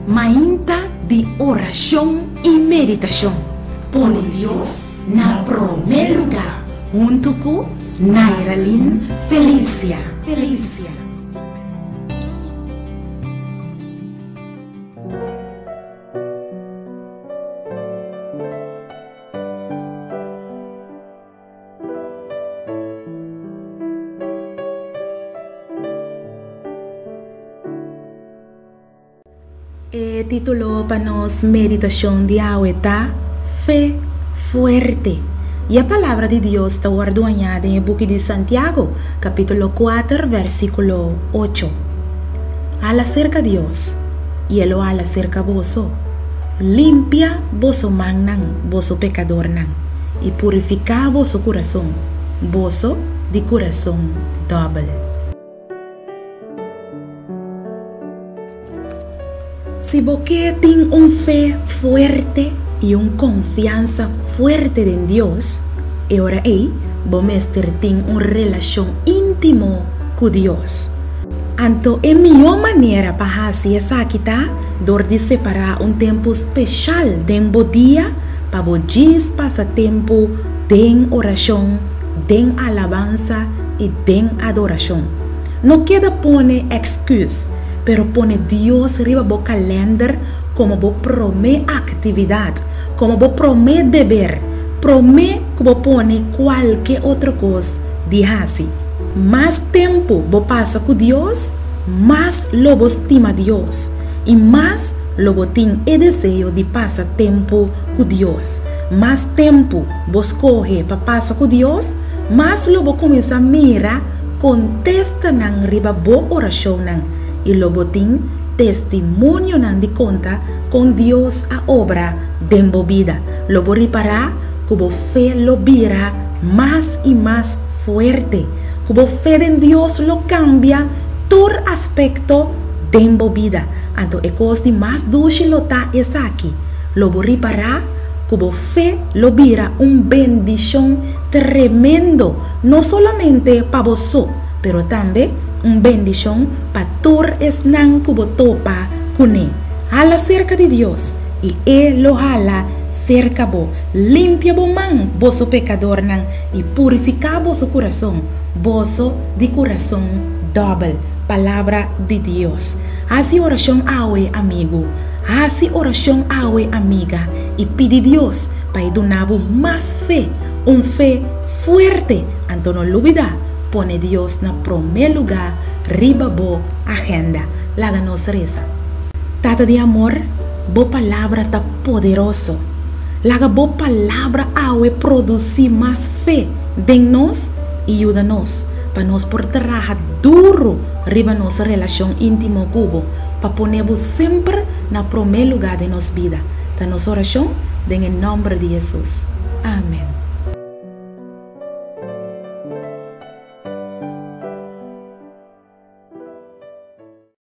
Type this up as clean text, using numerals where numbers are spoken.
Mainta di orashon i meditashon. Pone Dios na promé lugá huntu ku Nairalyn Felicia. Felicia. E título pa nos meditashon di awe ta Fe Fuerte. I e Palabra di Dios ta wòrdu hañá den e buki di Santiago, kapítulo kuater, versíkulo ocho. Hala serka Dios, i e lo hala serka boso. Limpia boso mannan, boso pekadornan, i purifiká boso kurason, boso di kurason dòbel. Si bo ke tin un fe fuerte i un konfiansa fuerte den Dios, e ora ei bo mester tin un relashon íntimo ku Dios. Anto e mihó manera pa hasi esaki ta dor di separá un tempu speshal den bo dia pa bo djis pasa tempu den orashon, den alabansa i den adorashon. No keda pone èksküs, pero pone Dios riba bo kalènder komo bo promé aktividat, komo bo promé deber, promé ku bo pone kualke otro kos di hasi. Mas tempu bo pasa ku Dios, mas lo bo stima Dios i mas lo bo tin e deseo di pasa tempu ku Dios. Mas tempu bo skohe pa pasa ku Dios, mas lo bo kuminsá mira kontestanan riba bo orashonnan i lo bo tin testimonionan di konta kon Dios a obra den bo bida. Lo bo ripará ku bo fe lo bira mas i mas fuerte, ku bo fe den Dios lo kambia tur aspekto den bo bida. Anto e kos di mas dushi lo ta esaki, lo bo ripará ku bo fe lo bira un bendishon tremendo, no solamente pa bo so, pero tambe un bendishon pa tur esnan ku bo topa kuné. Hala serka di Dios, i e lo hala serka bo. Limpia bo man, boso pekadornan, i purifiká boso kurason, boso di kurason dòbel. Palabra di Dios. Hasi orashon awe, amigu. Hasi orashon awe, amiga, i pidi Dios pa e duna bo mas fe, un fe fuerte. Anto no lubidá pone Dios na promé lugá riba bo agenda. Laga nos resa. Tata di amor, bo Palabra ta poderoso. Laga bo Palabra awe produsí mas fe den nos i yuda nos pa nos por traha duru riba nos relashon íntimo ku bo, pa pone bo semper na promé lugá den nos bida. Ta nos orashon den e nòmber di Hesus. Amèn.